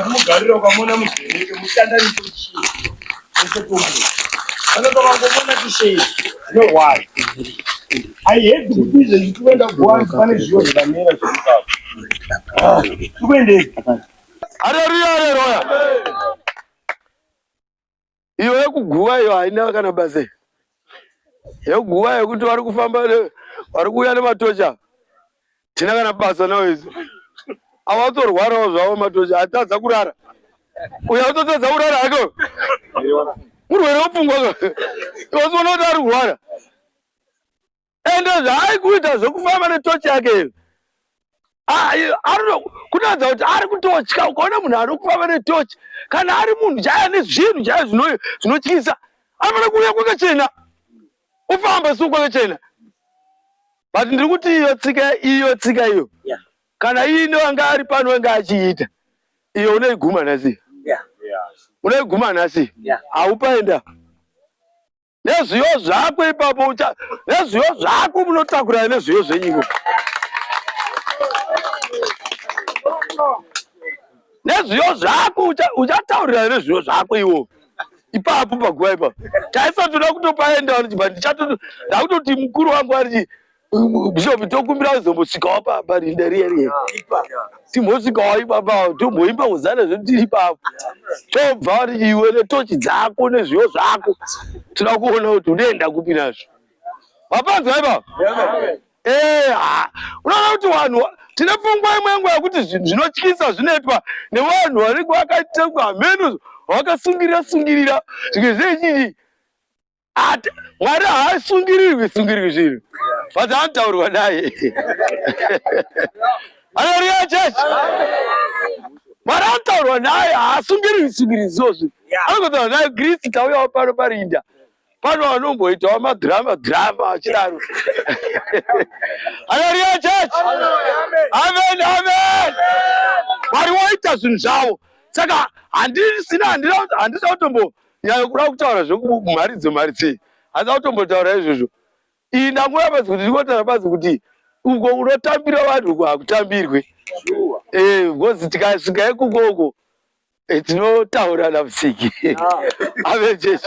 Mugariro ukamona muvheneke mutandanise chii vanotokangomona chishei zvinorwadza. I hate kuti izvezvi tikuenda kuwanzi pane zviyo zvakamera zviripapo. Tikuendepi? Haleluya, haleluya. Iyo yekuguva iyo haina kana basa. Yekuguva yekuti vari kufamba vari kuuya nematocha. Tina kana basa nawo isu. Awatorwarawo zvavo matocha atadza kurara. Uyo atotadza kurara hake. Murwere wepfungwa. Iwe kuti ari kurwara. Ende zvaari kuita zvekufamba netochi yake iyo kuratidza kuti ari kutotya. Ukaona munhu ari kufamba netochi, kana ari munhu chaiye nezvinhu chaiye zvinotyisa, anofanira kuuya kwakachena, ofamba su kwakachena. But ndiri kuti iyo tsika iyo tsika iyo kana iine wanga ari pano wanga achiita iyo unoiguma nhasi, unoiguma nhasi, haupaenda nezviyo zvako ipapo ucha nezviyo zvako munotakura nezviyo zvenyiko nezviyo zvako uchataurira nezviyo zvako iwo ipapo paguva ipapo taisatoda kutopaenda ndakutoti mukuru wangu ari Bishop tokumbira kuzombosvikawo parinda riya riya timbosvikawo ipapa tomboimba kuzana zvedu tiri ipapo tobva iwe netochi dzako nezviyo zvako toda kuona kuti unoenda kupi nazvo vapanzwa ipapo eh, unoona kuti vanhu tine pfungwa imwe nguva yekuti zvinhu zvinotyisa zvinoitwa nevanhu vanenge vakaita hameno vakasungirira sungirira zvimwe zvechii Mwari haasungirirwi sungirirwi zvinhu but anotaurwa naye. Haleluya church. Mwari anotaurwa naye haasungirirwi sungirirwi zvinhu. Anongotaurwa naye Kristu tauyawo pano parinda. Pano anomboitawo madrama drama achidaro. Haleluya church. Amen amen. Mwari woita zvinhu zvavo. Saka handisina handisa kutombo nyaya kuda kutaura zvekumharidzo mharidzei handisa kutombotaura izvozvo iyi ndanguva badzi kuti ndingotaura badzi kuti uko unotambira vanhu uko hakutambirwe eh, because tikasvika ikoko uko eh, tinotaura namusiki ah. amen church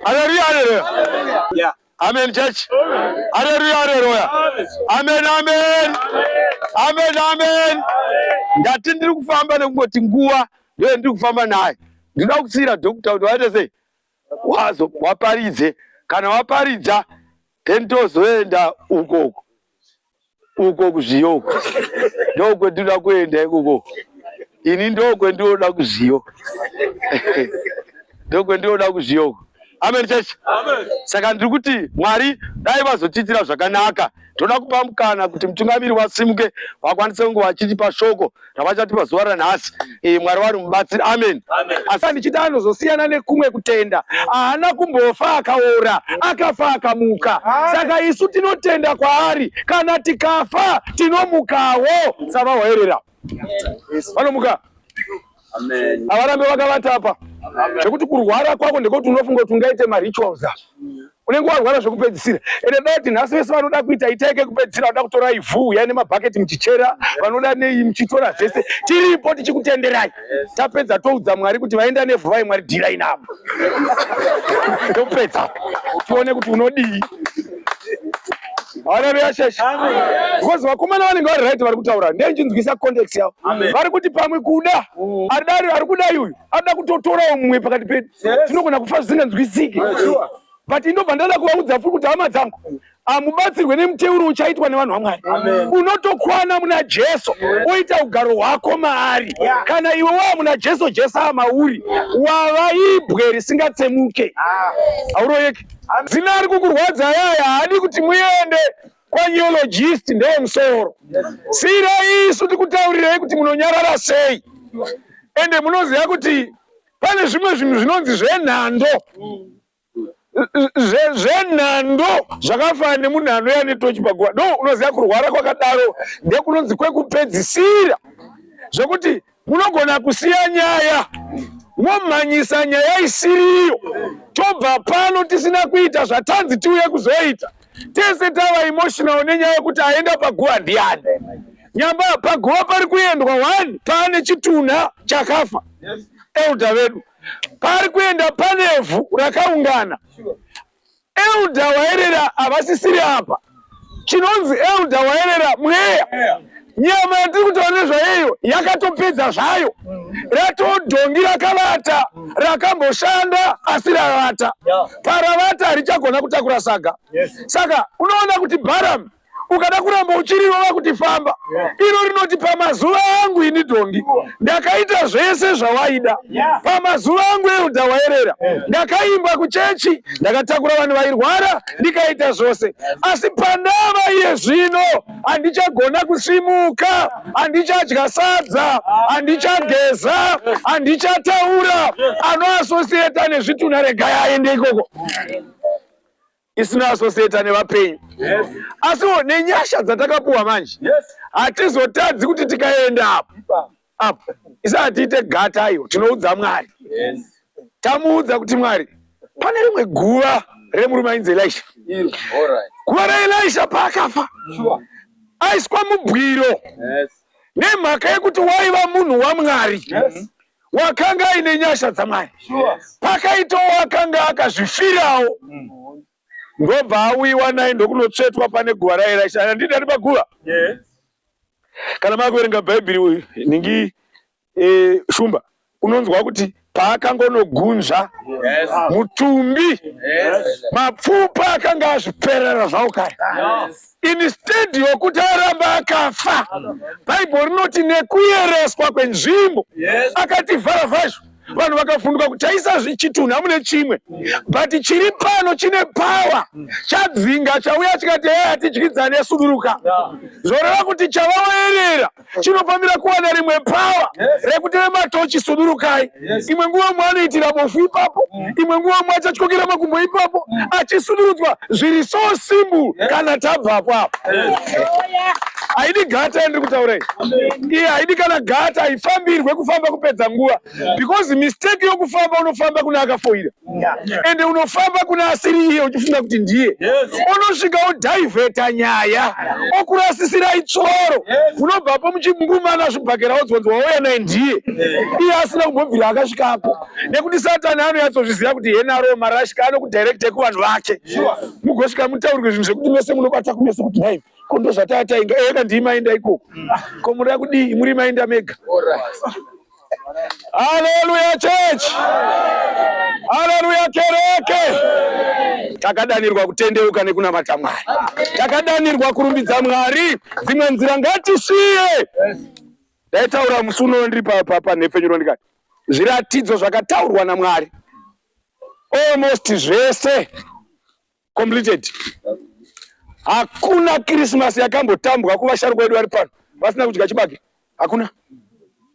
haleluya haleluya amen church haleluya haleluya amen amen amen amen ndati ndiri kufamba nekungoti nguva ndiyo ndiri kufamba naye ndinoda kusiira doctor kuti waite sei wazo waparidze kana waparidza then tozoenda ukoko uko kuzviyo uko ndokwendinoda kuenda ikoko ini ndokwendinoda kuzviyo ndokwendinoda kuzviyo uko amen church saka ndiri kuti mwari dai vazotiitira zvakanaka toda kupa mukana kuti mutungamiri wasimuke vakwanise kunge vachitipa shoko ravachatipa zuva ranhasi e, mwari vari mubatsiri amen asi andichiti anozosiyana nekumwe kutenda haana kumbofa akaora akafa akamuka saka isu tinotenda kwaari kana tikafa tinomukawo savahwerera vanomuka havarambe vakavata apa zvekuti kurwara kwako ndekuti unofunga kuti ungaite marituals apa unenge warwara zvekupedzisira ende dai kuti nhasi vese vanoda kuita itai kekupedzisira vanoda kutora ivhu uyai nemabhaketi muchichera vanoda nei muchitora zvese tiripo tichikutenderai tapedza toudza mwari kuti vaenda nevhu vai mwari dhirai navo topedza tione kuti unodii Haleluya church. Because vakomana vanenge vari right vari kutaura. Ndechinzwisa context yavo. Vari kuti pamwe kuda. Mm. Ari ari kudai uyu. Ada kutotorawo mumwe pakati pedu. Tinogona kufa zvisinganzwisiki. But indobva ndada kuvaudza futi kuti hama dzangu amubatsirwe nemuteuro uchaitwa nevanhu vaMwari. Unotokwana muna Jesu oita ugaro hwako maari. Kana iwe wava muna Jesu, Jesu ava mauri, wava ibwe risingatsemuke. Ah. Hauroyeki. Zina ari kukurwadza yaya haadi kuti muende kwaneologist ndewemusoro. Sirai isu tikutaurirei kuti munonyarara sei. Ende munoziva kuti pane zvimwe zvinhu zvinonzi zvenhando zvenhando zvakafanana nemunhu anouya netochi paguva ndo unoziva kurwara kwakadaro ndekunonzi kwekupedzisira zvekuti munogona kusiya nyaya Momhanyisa nyaya isiriyo. Tobva pano tisina kuita zvatanzi tiuye kuzoita. Tese tava emotional nenyaya yekuti aenda paguva ndiani. Nyamba paguva pari kuendwa one paane chitunha chakafa. Elder vedu. Pari kuenda panevhu rakaungana. Elder waerera havasisiri apa. Chinonzi elder waerera mweya. Nyama yatiri kutaura nezvayo yakatopedza zvayo. Ratodhongi rakavata, rakamboshanda asi ravata. Paravata harichagona kutakura saga. Saka unoona kuti Balaam ukada kuramba uchirirova kuti famba iro rinoti pamazuva angu ini dhongi ndakaita zvese zvawaida pamazuva angu euda waerera ndakaimba kuchechi ndakatakura vanhu vairwara ndikaita zvose asi pandava iye zvino handichagona kusimuka handichadya sadza handichageza handichataura anoasosieta nezvitunha regai aende ikoko isina associata nevapenyu yes. Asiwo nenyasha dzatakapuwa manje hatizotadzi kuti tikaenda apo apo isa hatiite gata iyo tinoudza Mwari yes. Tamuudza kuti Mwari pane rimwe guva remurume ainzi Elisha guva raElisha paakafa sure. Aiswa mubwiro yes. Nemhaka yekuti waiva munhu waMwari yes. Wakanga aine nyasha dzaMwari sure. Pakaitawo akanga akazvifirawo ndobva auyiwa naye ndokunotsvetwa pane guva raErisha. Handidi ari paguva yes. Kana makuverenga Bhaibheri ningi e, Shumba unonzwa kuti paakangonogunzva yes. Mutumbi yes. Mapfupa akanga azviperera zvawo kare yes. Instead yokuti aramba akafa, Bhaibheri rinoti nekuyereswa kwenzvimbo yes. Akati vharavhazvo vanhu vakafunduka kuti taisa chitunha mune chimwe but chiri pano chine power chadzinga chauya chikati hey hatidyidzane suduruka zvoreva kuti chavaoerera chinofanira kuwana rimwe power rekuti vematochi sudurukai imwe nguva mumwe anoitira bofu ipapo imwe nguva mumwe achatyokera makumbo ipapo achisudurudzwa zviri so simple kana tabvapo apo haidi gata yandiri kutaura iyi iye haidi kana gata haifambirwe kufamba kupedza nguva because mistake yokufamba unofamba kuna akafoira ende unofamba kuna asiri iye uchifunga kuti ndiye unosvika odhaivheta nyaya okurasisirai tsoro munobvapo muchingumana zvibhakera odzonzi wauya naye ndiye iye asina kumbobvira akasvikako nekuti satani anonyatsozviziva kuti henaro marashika anokudhirekte kuvanhu vake mugosvika mutaurirwe zvinhu zvekuti mese munobata kumeso kuti nhai ko ndozvatatainga eka ndii maenda ikoko ko munoda kudii muri maenda mega. Haleluya church. Haleluya kereke. Takadanirwa kutendeuka nekunamata Mwari. Takadanirwa kurumbidza Mwari. Dzimwe nzira ngatisiye. Ndaitaura musi uno ndiri panhepfenyuro ndikati zviratidzo zvakataurwa naMwari almost zvese completed. Hakuna Christmas yakambotambwa kuvasharukwa vedu vari pano vasina kudya chibage. Hakuna.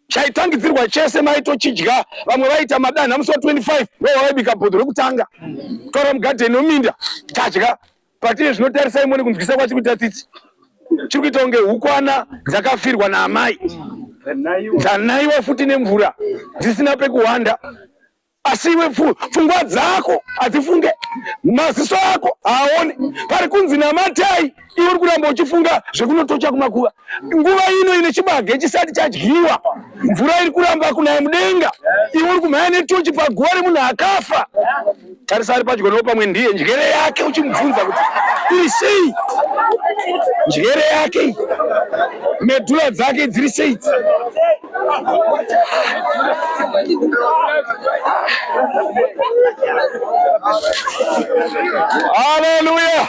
Chaitangidzirwa chese maitochidya, vamwe vaita madanha musi wa 25 ndo wavaibika bhodho rekutanga. Tora mugadheni nominda tadya. Patine zvinotarisai muone kunzwisa kwachiri kuita tsitsi. Chiri kuita kunge hukwana dzakafirwa naamai. Dzanaiwa futi nemvura dzisina pekuhwanda. Asi iwe pfungwa dzako hadzifunge, maziso ako haaone. Pari kunzi namatai, iwe uri kuramba uchifunga zvekunotocha kumakuva. Nguva ino ine chibage chisati chadyiwa, mvura iri kuramba kunaya mudenga, iwe uri kumhanya netochi paguva remunhu akafa. Tarisa ari padyo newo pamwe ndiye njere yake uchimubvunza kuti iri sei njere yake, medhura dzake dziri sei. Haleluya!